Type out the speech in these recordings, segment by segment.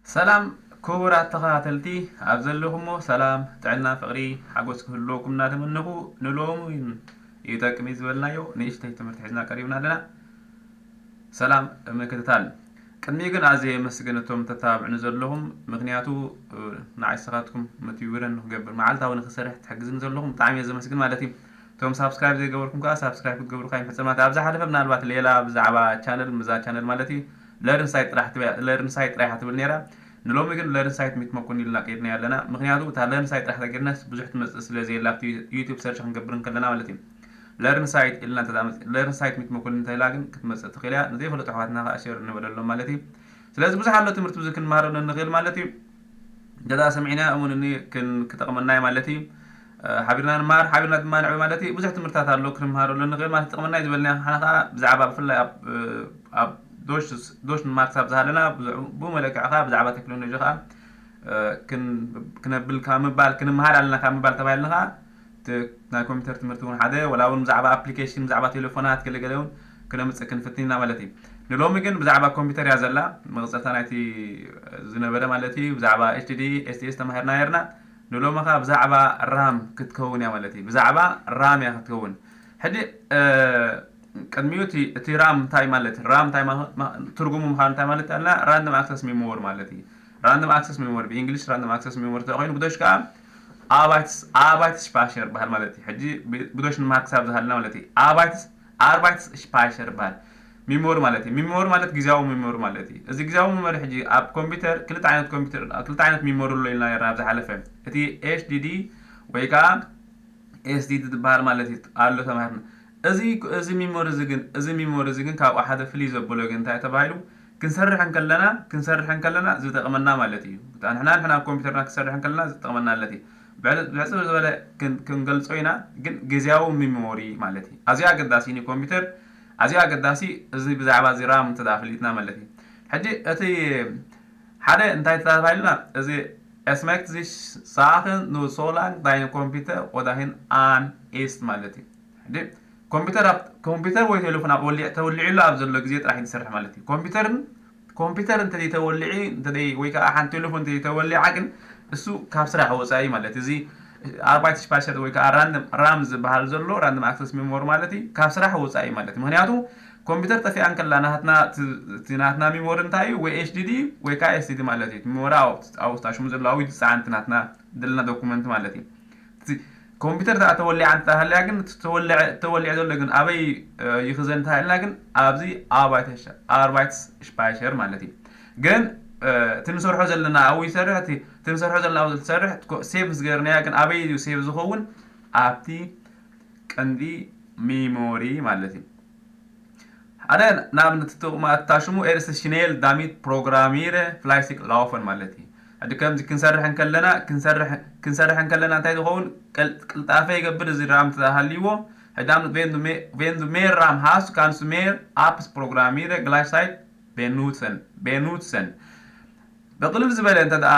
ሰላም ክቡራት ተኸታተልቲ፣ ኣብ ዘለኹሞ ሰላም፣ ጥዕና፣ ፍቕሪ፣ ሓጎስ ክህልወኩም እናተመነኹ፣ ንሎሚ ይጠቅም እዩ ዝበልናዮ ንእሽተይ ትምህርቲ ሒዝና ቀሪብና ኣለና። ሰላም ምክትታል። ቅድሚኡ ግን ኣዝየ የመስግን እቶም ተተባብዕኒ ዘለኹም፣ ምኽንያቱ ንዓይ ንስኻትኩም ሞቲቬት ንክገብር፣ መዓልታዊ ንክሰርሕ ትሕግዝኒ ዘለኹም ብጣዕሚ እየ ዘመስግን ማለት እዩ። እቶም ሳብስክራይብ ዘይገበርኩም ከዓ ሳብስክራይብ ክትገብሩ ከዓ ይምሕጸን ማለት እዩ። ኣብ ዝሓለፈ ምናልባት ሌላ ብዛዕባ ቻነል፣ ምዛ ቻነል ማለት እዩ፣ ለርን ሳይት ጥራሕ ትብል፣ ለርን ሳይት ጥራሕ እያ ትብል ነይራ። ንሎሚ ግን ለርን ሳይት ሚት መኮንን ኢልና ቀይርናያ ኣለና። ምኽንያቱ እታ ለርን ሳይት ጥራሕ ተገይርናስ ብዙሕ ትመጽእ ስለ ዘየላ ኣብቲ ዩቲዩብ ሰርች ክንገብር እንከለና ማለት እዩ። ለርን ሳይት ኢልና እንተ ለርን ሳይት ሚት መኮንን እንተ ኢላ ግን ክትመጽእ ትኽእል እያ። ንዘይፈለጡ ኣሕዋትና ከዓ ሼር ንበለሎም ማለት እዩ። ስለዚ ብዙሕ ኣሎ ትምህርቲ ብዙሕ ክንመሃረሉ ንኽእል ማለት እዩ። እንተ ደኣ ሰሚዕና እሙንኒ ክን-፣ ክጠቕመና እዩ ማለት እዩ። እ፣ ሓቢርና ንመሃር፣ ሓቢርና ድማ ንዕቢ ማለት እዩ። ብዙሕ ትምህርትታት ኣሎ ክንመሃረሉ ንኽእል ማለት እዩ። ክጠቕመና እዩ ዝበልና ሓና ከዓ ብዛዕባ ብፍላይ ኣብ፣ እ፣ ኣብ ዶች፣ ዶች ንማክስ ኣብ ዝሃለና ብዙሕ፣ ብመለክዕ ከዓ ብዛዕባ ቴክኖሎጂ ከዓ፣ እ፣ ክን-፣ ክነብል ካብ ምባል፣ ክንመሃር ኣለና ካብ ምባል ተባሂልና ከዓ እቲ ናይ ኮምፒውተር ትምህርቲ እውን ሓደ፣ ወላ እውን ብዛዕባ ኣፕሊኬሽን፣ ብዛዕባ ቴሌፎናት ገለገለ እውን ክነምጽእ ክንፍትን ኢና ማለት እዩ። ንሎሚ ግን ብዛዕባ ኮምፒውተር እያ ዘላ፣ መቐጸልታ ናይቲ ዝነበረ ማለት እዩ። ብዛዕባ ኤች ዲ ዲ፣ ኤስ ዲ ኤስ ተማሂርና ነርና። ንሎሚ ኸኣ ብዛዕባ ራም ክትከውን እያ ማለት እዩ። ብዛዕባ ራም እያ ክትከውን። ሕጂ፣ እ፣ ቅድሚኡ እቲ፣ እቲ ራም እንታይ ማለት፣ ራም እንታይ ማ-፣ ማ-፣ ትርጉሙ ምዃኑ እንታይ ማለት ኣላ? ራንደም ኣክሰስ ሜሞሪ ማለት እዩ። ራንደም ኣክሰስ ሜሞሪ፣ ብእንግሊሽ ራንደም ኣክሰስ ሜሞሪ ተኾይኑ፣ ብዶች ከኣ ኣባይትስ፣ ኣባይትስ ስፓይሸር ይበሃል ማለት እዩ። ሕጂ ብ-፣ ብዶች ንመሃር ክሳብ ዝሃልና ማለት እዩ። ኣባይትስ፣ ኣርባይትስ ስፓይሸር ይበሃል። ሜሞሪ ማለት እዩ። ሜሞሪ ማለት ግዜያዊ ሜሞሪ ማለት እዩ። እዚ ግዜያዊ ሜሞሪ ሕጂ ኣብ ኮምፒውተር ክልተ ዓይነት ኮምፒውተር፣ ክልተ ዓይነት ሜሞሪ ኣሎ ኢልና ነርና ኣብ ዝሓለፈ። እቲ ኤች ዲ ዲ ወይ ከኣ ኤስ ዲ ዲ ዝበሃል ማለት እዩ። ኣሎ ተማሂርና። እዚ፣ እዚ ሜሞሪ እዚ ግን፣ እዚ ሜሞሪ እዚ ግን ካብኡ ሓደ ፍልይ ዘብሎ ግን እንታይ ተባሂሉ? ክንሰርሕ እንከለና፣ ክንሰርሕ እንከለና ዝጠቕመና ማለት እዩ። ንሕና፣ ንሕና ኣብ ኮምፒውተርና ክንሰርሕ እንከለና ዝጠቕመና ማለት እዩ። ብዕጽ-፣ ብዕጽፍ ዝበለ ክን-፣ ክንገልጾ ኢና፣ ግን ግዜያዊ ሜሞሪ ማለት እዩ። ኣዝዩ ኣገዳሲ እዩ ንኮምፒውተር፣ ኣዝዩ ኣገዳሲ እዚ ብዛዕባ እዚ ራም እንተ ደኣ ፈሊጥና ማለት እዩ። ሕጂ እቲ ሓደ እንታይ ተባሂልና? እዚ Es macht sich Sachen nur so lang dein Computer oder hin an ist ማለት እዩ። ሕጂ ኮምፒውተር ኣብ፣ ኮምፒውተር ወይ ቴሌፎን ኣብ ወሊዕ፣ ተወሊዕሉ ኣብ ዘሎ ግዜ ጥራሕ እዩ ዝሰርሕ ማለት እዩ። ኮምፒውተርን፣ ኮምፒውተር እንተ ተወሊዒ፣ እንተ ወይ ከዓ ሓንቲ ቴሌፎን እንተ ተወሊዓ ግን እሱ ካብ ስራሕ ወፃኢ ማለት እዩ። እዚ ኣርባይተ ስፓይሸር ወይ ከዓ ራንደም ራም ዝበሃል ዘሎ ራንደም ኣክሰስ ሜሞሪ ማለት እዩ፣ ካብ ስራሕ ወፃኢ ማለት እዩ። ምክንያቱ ኮምፒውተር ጠፊኣ እንከላ ናትና፣ እቲ፣ እቲ ናትና ሜሞሪ እንታይ እዩ? ወይ ኤች ዲ ዲ ወይ ከዓ ኤስ ዲ ዲ ማለት እዩ። እቲ ሜሞሪ ኣብ፣ ኣብ ውሽጣ ሽሙ ዘሎ ኣብኡ ዝፀዓን እቲ ናትና ዘለና ዶኩመንት ማለት እዩ። እቲ ኮምፒውተር ደኣ ተወሊዓ እንተሃልያ ግን፣ እቲ ተወሊዐ-፣ ተወሊዐ ዘሎ ግን ኣበይ፣ እ፣ ይኽዘን እንተሃልና ግን ኣብዚ ኣርባይተ ሽ-፣ ኣርባይተ ስፓይሸር ማለት እዩ። ግን፣ እ፣ እቲ ንሰርሖ ዘለና ኣብኡ ይሰርሕ፣ እቲ፣ እቲ ንሰርሖ ዘለና ኣብኡ ዝሰርሕ፣ ኮ-፣ ሴቭ ምስ ገበርናዮ ግን ኣበይ እዩ ሴቭ ዝኸውን? ኣብቲ ቀንዲ ሜሞሪ ማለት እዩ። ሓደ ንኣብነት እቲ ጥቕሚ ኣታ ሽሙ ኤርስት ሽኔል ዳሚት ፕሮግራሚረ ፍላይሲክ ላውፈን ማለት እዩ። ሕጂ ከምዚ ክንሰርሕ እንከለና፣ ክንሰርሕ፣ ክንሰርሕ እንከለና እንታይ ዝኸውን? ቅል-፣ ቅልጣፈ ይገብር፣ እዚ ራም ተሃልይዎ። ሕጂ ንኣብነት ቬንዱ ሜ-፣ ቬንዱ ሜር ራም ሃስ ካንሱ ሜር ኣፕስ ፕሮግራሚረ ግላሽ ሳይት ቤኑትሰን፣ ቤኑትሰን። ብቕልል ዝበለ እንተ ደኣ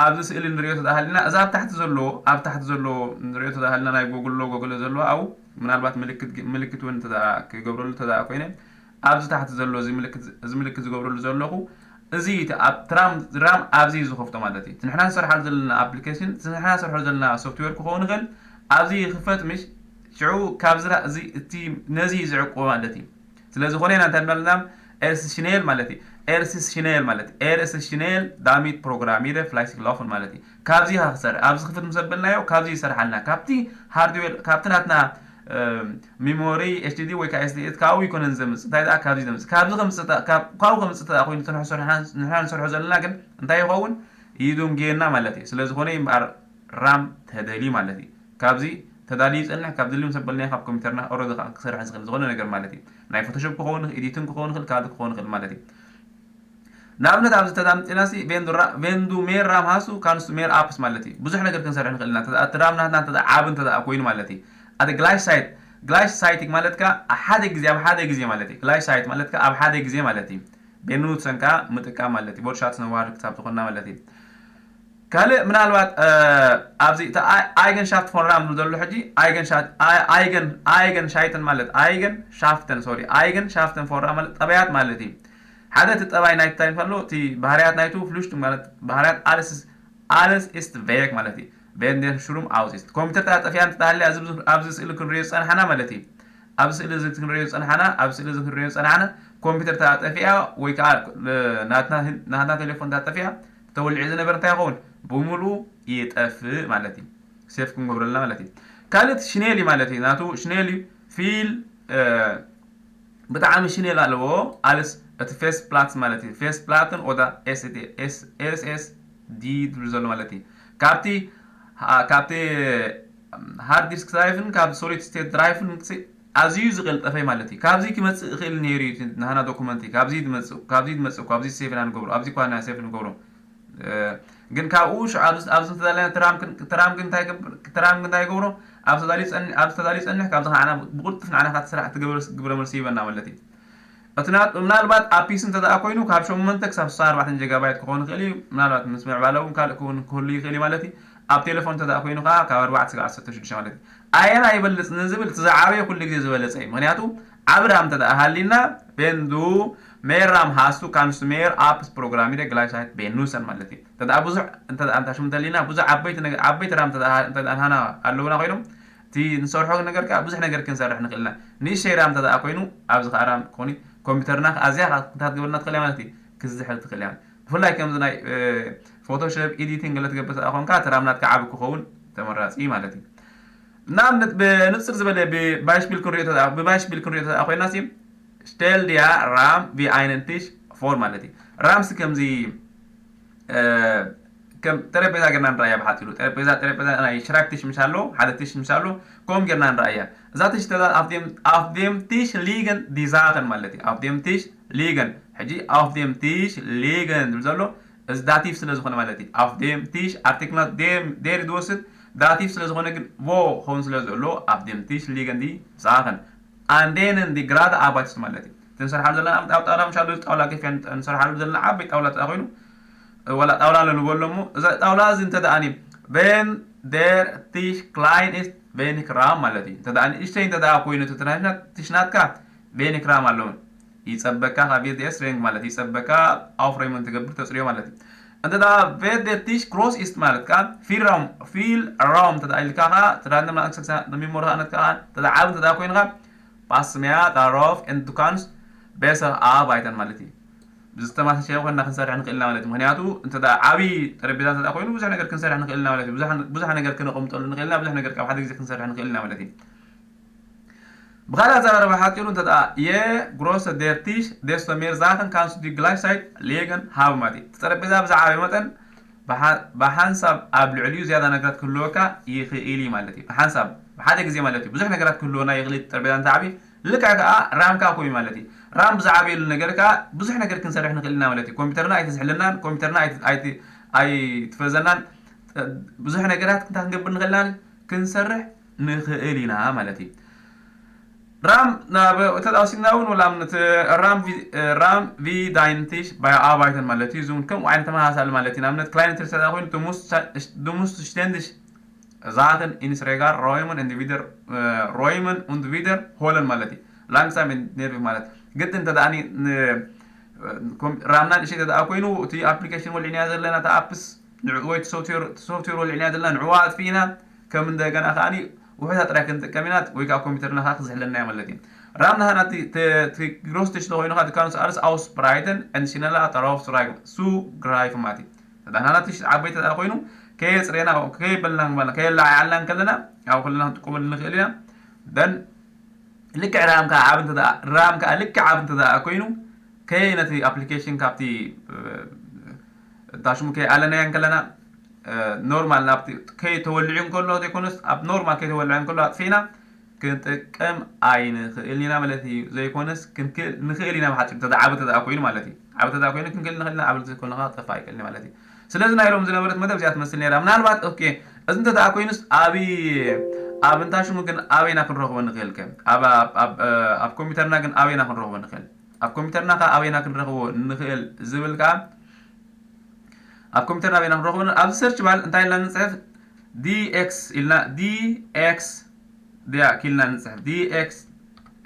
ኣብዚ ስእሊ ንሪኦ ተደኣ ሃሊና፣ እዛ ኣብ ታሕቲ ዘሎ፣ ኣብ ታሕቲ ዘሎ ንሪኦ ተደኣ ሃሊና ናይ ጎግል ሎጎ ገለ ዘለዎ ኣብኡ፣ ምናልባት ምልክት ግ-፣ ምልክት እውን እንተ ደኣ ክገብረሉ እንተ ደኣ ኮይነ፣ ኣብዚ ታሕቲ ዘሎ እዚ ምልክት፣ እዚ ምልክት ዝገብረሉ ዘለኹ፣ እዚ እቲ ኣብ ትራም፣ ራም ኣብዚ እዩ ዝኸፍቶ ማለት እዩ። እቲ ንሕና ንሰርሓሉ ዘለና ኣፕሊኬሽን፣ እቲ ንሕና ንሰርሖ ዘለና ሶፍትዌር ክኸውን ይኽእል፣ ኣብዚ ይኽፈት ምሽ፣ ሽዑ ካብዚ ራ-፣ እዚ፣ እቲ ነዚ እዩ ዝዕቅቦ ማለት እዩ። ስለ ዝኾነ ኢና እንታይ እናበልና ኤርስ ሽኔል ማለት እዩ። ኤርስ ሽኔል ማለት ኤርስ ሽኔል ዳሚት ፕሮግራሚረ ፍላይሲክ ላውፈን ማለት እዩ። ካብዚ ኢኻ ክሰርሕ፣ ኣብዚ ክፍት ምስ ኣበልናዮ ካብዚ ይሰርሓልና። ካብቲ ሃርድዌር፣ ካብቲ ናትና፣ እ፣ ሚሞሪ ኤች ዲ ዲ ወይ ከዓ ኤስ ዲ ኤስ ካብኡ ይኮነን ዘምጽእ። እንታይ ደኣ ካብዚ ዘምጽእ። ካብዚ ከምጽእ ተ-፣ ካብ፣ ካብኡ ከምጽእ ተኣ ኮይኑ እቲ ንሕና ንሰርሖ ዘለና ግን እንታይ ይኸውን? ይዱንጌና ማለት እዩ። ስለ ዝኾነ እዩ እምበኣር ራም ተደልዩ ማለት እዩ። ካብዚ ተዳልዩ ይጸንሕ፣ ካብ ድልዩ ምስ ኣበልናዮ ካብ ኮምፒውተርና ኦረዲ ከዓ ክሰርሕ ዝኽእል ዝኾነ ነገር ማለት እዩ። ናይ ፎቶሾፕ ክኸውን ይኽእል፣ ኤዲቲንግ ክኸውን ይኽእል፣ ካልእ ክኸውን ይኽእል ማለት እዩ። ንኣብነት ኣብዚ ተዳምጢና ሲ ቬንዱ ራ-፣ ቬንዱ ሜር ራም ሃሱ ካንሱ ሜር ኣፕስ ማለት እዩ። ብዙሕ ነገር ክንሰርሕ ንኽእል ኢና። እንተ ደኣ እቲ ራም ናትና እንተ ደኣ ዓቢ እንተ ደኣ ኮይኑ ማለት እዩ። ኣደ ግላሽ ሳይት፣ ግላሽ ሳይቲክ ማለት ከኣ ሓደ ግዜ፣ ኣብ ሓደ ግዜ ማለት እዩ። ግላሽ ሳይት ማለት ከኣ ኣብ ሓደ ግዜ ማለት እዩ። ቤኑትሰን ከኣ ምጥቃም ማለት እዩ። ቦርሻት ነዋር ክሳብ ዝኾንና ማለት እዩ። ካልእ ምናልባት፣ እ፣ ኣብዚ እቲ ኣይ-፣ ኣይገንሻፍት ፎን ራም ዝብል ዘሎ ሕጂ ኣይገንሻት-፣ ኣይ-፣ ኣይገን-፣ ኣይገንሻይተን ማለት ኣይገን ሻፍተን፣ ሶሪ፣ ኣይገን ሻፍተን ፎን ራም ማለት ጠባያት ማለት እዩ። ሓደ እቲ ጠባይ ናይቲ እንታይ ኣሎ፣ እቲ ባህርያት ናይቱ ፍሉሽት ማለት ባህርያት ኣለስ ኣለስ ኢስት ቬክ ማለት እዩ። ቬንደር ሽሩም ኣውስ ኢስት ኮምፒውተር ተጣጠፊያ እንተተሃልያ ኣብዚ ኣብዚ ስእሊ ክንሪኦ ዝጸንሓና ማለት እዩ። ኣብዚ ስእሊ እዚ ክንሪኦ ዝጸንሓና ኣብዚ ስእሊ እዚ ክንሪኦ ዝጸንሓና ኮምፒውተር ተጣጠፊያ ወይ ከዓ ናትና ናትና ቴሌፎን ተጣጠፊያ ተወልዒ ዝነበረ እንታይ ይኸውን? ብምሉኡ ይጠፍእ ማለት እዩ። ሴፍ ክንገብረልና ማለት እዩ። ካልእ ሽኔል እዩ ማለት እዩ። ናቱ ሽኔል እዩ ፊል ብጣዕሚ ሽኔል ኣለዎ። ኣልስ እቲ ፌስ ፕላትስ ማለት እዩ። ፌስ ፕላትን ኦዳ ኤስኤስዲ ዝብል ዘሎ ማለት እዩ። ካብቲ ካብቲ ሃርድ ዲስክ ድራይቭን ካብ ሶሊድ ስቴት ድራይቭን ኣዝዩ ዝቀልጠፈ ማለት እዩ። ካብዚ ክመፅእ ይኽእል ነይሩ እዩ ናህና ዶኩመንቲ ካብዚ ዝመፅእ ካብዚ ዝመፅእ ካብዚ ሴፍ ኢና ንገብሮ ኣብዚ ኳና ሴፍ ንገብሮ ግን ካብኡ ኣብዚ ተዛለና ትራምፕ ግን እንታይ ይገብሮ ኣብዚ ተዛልዩ ፀንሕ ካብዚ ንዓና ብቁልጥፍ ንዓና ካቲ ስራሕ እቲ ግብረ መልሲ ይበና ማለት እዩ። እቲ ምናልባት ኣብ ፒሲ እንተ ደኣ ኮይኑ ካብ ሸሞንተ ክሳብ ስሳ ኣርባዕተ ጀጋባይት ክኸውን ይኽእል እዩ። ምናልባት ምስ ምዕባለ እውን ካልእ ክውን ክህሉ ይኽእል እዩ ማለት እዩ። ኣብ ቴሌፎን እንተ ደኣ ኮይኑ ከዓ ካብ ኣርባዕተ ክሳብ ዓሰርተ ሽዱሽተ ማለት እዩ። ኣየና ይበልፅ ንዝብል እቲ ዝዓበየ ኩሉ ግዜ ዝበለፀ እዩ። ምክንያቱ ዓቢ ራም እንተ ደኣ ሃሊና ቤንዱ ሜር ራም ሃስቱ ካንሱ ሜር ኣፕስ ፕሮግራሚደ ግላይ ሳይት ቤኑሰን ማለት እዩ። እንተ ደኣ ብዙሕ እንተ ደኣ እንታ ሽሙ እንተሊና ብዙሕ ዓበይቲ ነገር ዓበይቲ ራም እንተ ደኣ እንተ ደኣ ንሃና ኣለውና ኮይኖም እቲ ንሰርሖ ነገር ከዓ ብዙሕ ነገር ክንሰርሕ ንኽእል ኢና። ንእሽተይ ራም እንተ ደኣ ኮይኑ ኣብዚ ከዓ ራም ክኾኑ ኮምፒውተርና ኣዝያ ክንታት ግበርና ትኽእል ማለት እዩ። ክዝሕል ትኽእል እያ። ብፍላይ ከምዚ ናይ ፎቶሾፕ ኤዲቲንግ ገለ ትገብር ተኣ ኮንካ እቲ ራም ናትካ ዓቢ ክኸውን ተመራፂ ማለት እዩ። ንኣብነት ብንፅር ዝበለ ብባይሽፒል ክንሪኦ ተኣ ብባይሽፒል ክንሪኦ ተኣ ኮይና ሲ ስቴል ዲያ ራም ቪ ኣይነንቲሽ ፎር ማለት እዩ። ራምስ ከምዚ ከም ጠረጴዛ ጌርና ንረኣያ ብሓፂሩ ጠረጴዛ ጠረጴዛ ናይ ሽራይብ ቲሽ ምሽ ኣሎ ሓደ ቲሽ ምሽ ኣሎ ከምኡ ጌርና ንረኣያ። እዛ ቲሽ ተዛ ኣብ ዴም ቲሽ ሊገን ዲዛኸን ማለት እዩ። ኣብ ዴም ቲሽ ሊገን ሕጂ ኣብ ዴም ቲሽ ሊገን ዝብል ዘሎ እዚ ዳቲቭ ስለ ዝኾነ ማለት እዩ። ኣብ ዴም ቲሽ ኣርቲክላት ዴም ዴር ዝወስድ ዳቲቭ ስለ ዝኾነ ግን ቮ ክኸውን ስለ ዘሎ ኣብ ዴም ቲሽ ሊገን ዲዛኸን ኣንዴንን ዲ ግራደ ኣባይትስ ማለት እዩ። እቲ ንሰርሓሉ ዘለና ኣብ ጣውላ ምሻሉ ጣውላ ገፊያ ንሰርሓሉ ዘለና ዓበይ ጣውላ ተኣ ኮይኑ ዋላ ጣውላ ኣሎ ንበሎ እሞ እዛ ጣውላ እዚ እንተ ደኣ ኒ ቬን ዴር ቲሽ ክላይን ኢስት ቬኒክ ራም ማለት እዩ። እንተ ደኣ ንእሽተይ እንተ ደኣ ኮይኑ እቲ ትናሽናት ትሽናትካ ቬኒክ ራም ኣለውን ይጸበካ ካብ ቪ ዲ ኤስ ሬንግ ማለት ይጸበካ ኣውፍ ሬሞን ትገብር ተጽሪዮ ማለት እዩ። እንተ ደኣ ቬን ዴር ቲሽ ክሮስ ኢስት ማለት ከኣ ፊል ራም ፊል ራም እንተ ደኣ ኢልካ ከኣ ትዳንደም ናእክሰክሳ ሚሞሪ ከኣ ነትካ ከኣ እንተ ደኣ ዓቢ እንተ ደኣ ኮይንካ ፓስምያ ዳሮፍ ኤንድ ዱካንስ ቤሰር ኣባይተን ማለት እዩ። ብዝተማሳሰለ ኮይንና ክንሰርሕ ንኽእል ኢና ማለት እዩ። ምክንያቱ እንተ ደኣ ዓብዪ ጠረጴዛ እንተ ደኣ ኮይኑ ብዙሕ ነገር ክንሰርሕ ንኽእል ኢና ማለት እዩ። ብዙሕ ብዙሕ ነገር ክነቐምጠሉ ንኽእል ኢና፣ ብዙሕ ነገር ካብ ሓደ ግዜ ክንሰርሕ ንኽእል ኢና ማለት እዩ። ብኻልእ ኣዘራርባ ሓፂሩ እንተ ደኣ የግሮሰ ዴር ቲሽ ዴስቶ ሜር ዛኸን ካንስቱ ዲ ግላይሽ ሳይት ሌገን ሃብ ማለት እዩ። እቲ ጠረጴዛ ብዝዓበየ መጠን ብሓንሳብ ኣብ ልዕሊኡ ዝያዳ ነገራት ክህልወካ ይኽእል እዩ ማለት እዩ። ብሓንሳብ ብሓደ ግዜ ማለት እዩ ብዙሕ ነገራት ክህልወና ይኽእል እዩ። ጠረጴዛ እንተዓቢ ልክዕ ከዓ ራም ከዓ ኮይ ማለት እዩ። ራም ብዝዓበየሉ ነገር ከዓ ብዙሕ ነገር ክንሰርሕ ንኽእል ኢና ማለት እዩ። ኮምፒውተርና ኣይትዝሕልናን፣ ኮምፒውተርና ኣይትፈዘናን፣ ብዙሕ ነገራት እንታይ ክንገብር ንኽእል ኢና ክንሰርሕ ንኽእል ኢና ማለት እዩ። ራም ናብ ተጣውሲና እውን ወላ ኣብነት ራም ራም ቪ ዳይንቲሽ ባይ ኣባይተን ማለት እዩ። ዝውን ከምኡ ዓይነት ተመሳሳሊ ማለት እዩ። ንኣብነት ክላይንት ተዳ ኮይኑ ድሙስ ስተንድሽ ዛትን ኢንስሬጋር ሮይመን እንዲቪደር ሮይመን und wieder holen ማለት እዩ። ላንግሳም ኔርቪ ማለት ግድ እንተ ደኣ ራምና ንእሽተይ ተደኣ ኮይኑ እቲ ኣፕሊኬሽን ወልዕንያ ዘለና እቲ ኣፕስ ንዕኡ ወይ ሶፍትዌር ወልዕንያ ዘለና ንዕኡ ኣጥፊእና ከም እንደገና ከዓኒ ውሑዳ ጥራይ ክንጥቀም ኢና ወይ ከዓ ኮምፒውተርና ከዓ ክዝሕለና እያ ማለት እዩ። ራም ናህና እቲ ግሮስቲሽ ተኮይኑ ከዓ ድካኑ ኣልስ ኣውስፕራይተን ዕንሽነላ ጠራውፍ ሱራይ ሱ ግራይፍ ማለት እዩ። ተዳህናና ትሽ ዓበይ ተዳ ኮይኑ ከየፅሬና ከየበልና ንባልና ከየላዓዓልና ከለና ኣብ ከለና ክንጥቀመሉ ንኽእል ኢና። ደን ልክዕ ራም ከዓ ዓብ እንተ ራም ከዓ ልክዕ ዓብ እንተ ኮይኑ ከይ ነቲ ኣፕሊኬሽን ካብቲ እታ ሽሙ ከይኣለናዮ እንከለና ኖርማል ናብቲ ከይተወልዑ እንከሎ ዘይኮነስ ኣብ ኖርማል ከይተወልዐ እንከሎ ኣጥፊእና ክንጥቀም ኣይንኽእልን ኢና ማለት እዩ። ዘይኮነስ ክንክእል ንኽእል ኢና ብሓፂሩ ተደዓበ ተደኣ ኮይኑ ማለት እዩ። ዓበ ተደኣ ኮይኑ ክንክእል ንኽእል ኢና፣ ዓበ ዘይኮነ ከዓ ክጠፍእ ኣይክእልን ማለት እዩ። ስለዚ ናይ ሎም ዝነበረት መደብ እዚኣ ትመስል ነይራ። ምናልባት ኦኬ እዚ እንተ ደኣ ኮይኑስ ኣብ ኣብ እንታ ሽሙ ግን ኣበይና ክንረኽቦ ንኽእል ከ ኣብ ኮምፒውተርና ግን ኣበይና ክንረኽቦ ንኽእል ኣብ ኮምፒውተርና ከ ኣበይና ክንረኽቦ ንኽእል ዝብል ከኣ ኣብ ኮምፒውተርና ኣበይና ክንረኽቦ ንኽእል ኣብዚ ሰርች ባር እንታይ ኢልና ንፅሕፍ ዲኤክስ ኢልና ዲኤክስ ድያ ኪልና ንፅሕፍ ዲኤክስ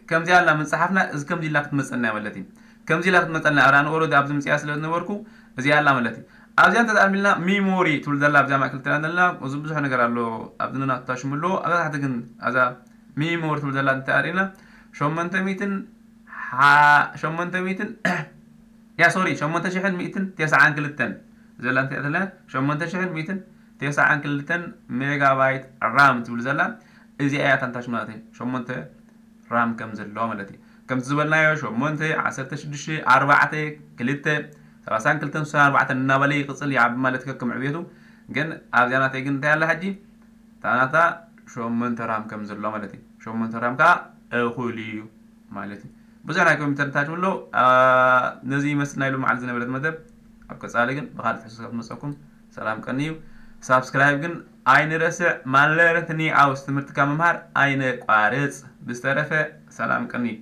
ከምዚኣ ኢልና ምንፅሓፍና እዚ ከምዚ ኢልና ክትመፀና ማለት እዩ። ከምዚ ኢላ ክትመፀልና እያ። ራን ኦረዲ ኣብዚ ምፅያ ስለ ዝነበርኩ እዚኣ ኣላ ማለት እዩ። ኣብዚኣ እንተ ኣልሚልና ሚሞሪ ትብል ዘላ ኣብዚኣ ማእከል ትሪኣ ዘለና፣ እዚ ብዙሕ ነገር ኣሎ። ኣብዚ ንናቱ ታሽሙ ኣለዎ። ኣብዛ ታሕቲ ግን ኣብዛ ሚሞሪ ትብል ዘላ እንተ ኣሪእና ሸሞንተ ሚእትን ሓ- ሸሞንተ ሚእትን ያ ሶሪ ሸሞንተ ሽሕን ሚእትን ተስዓን ክልተን ዘላ እንተ ኣሪእና ሸሞንተ ሽሕን ሚእትን ተስዓን ክልተን ሜጋባይት ራም ትብል ዘላ እዚኣ እያ ታንታሽ ማለት እዩ። ሸሞንተ ራም ከም ዘሎ ማለት እዩ። ከምቲ ዝበልናዮ ሸሞንተ፣ ዓሰርተ ሽዱሽተ፣ ኣርባዕተ፣ ክልተ፣ ሰላሳን ክልተን፣ ስሳን ኣርባዕተን እናበለ ይቕፅል ይዓቢ ማለት ከከም ዕብየቱ። ግን ኣብዚኣ ናተይ ግን እንታይ ኣላ ሕጂ? እታ ናታ ሸሞንተ ራም ከም ዘሎ ማለት እዩ። ሸሞንተ ራም ከዓ እኹል እዩ ማለት እዩ። ብዙሕ ናይ ኮምፒውተር ታች ምሎ ነዚ ይመስል ናይ ሎማዓል ዝነበረት መደብ። ኣብ ቀፃሊ ግን ብካልእ ትሕዝቶ ክመፀኩም ሰላም ቀንዩ። ሳብስክራይብ ግን ኣይንረስዕ። ማለርትኒ ኣውስ ትምህርትካ ምምሃር ኣይነቋርፅ። ብዝተረፈ ሰላም ቀንዩ።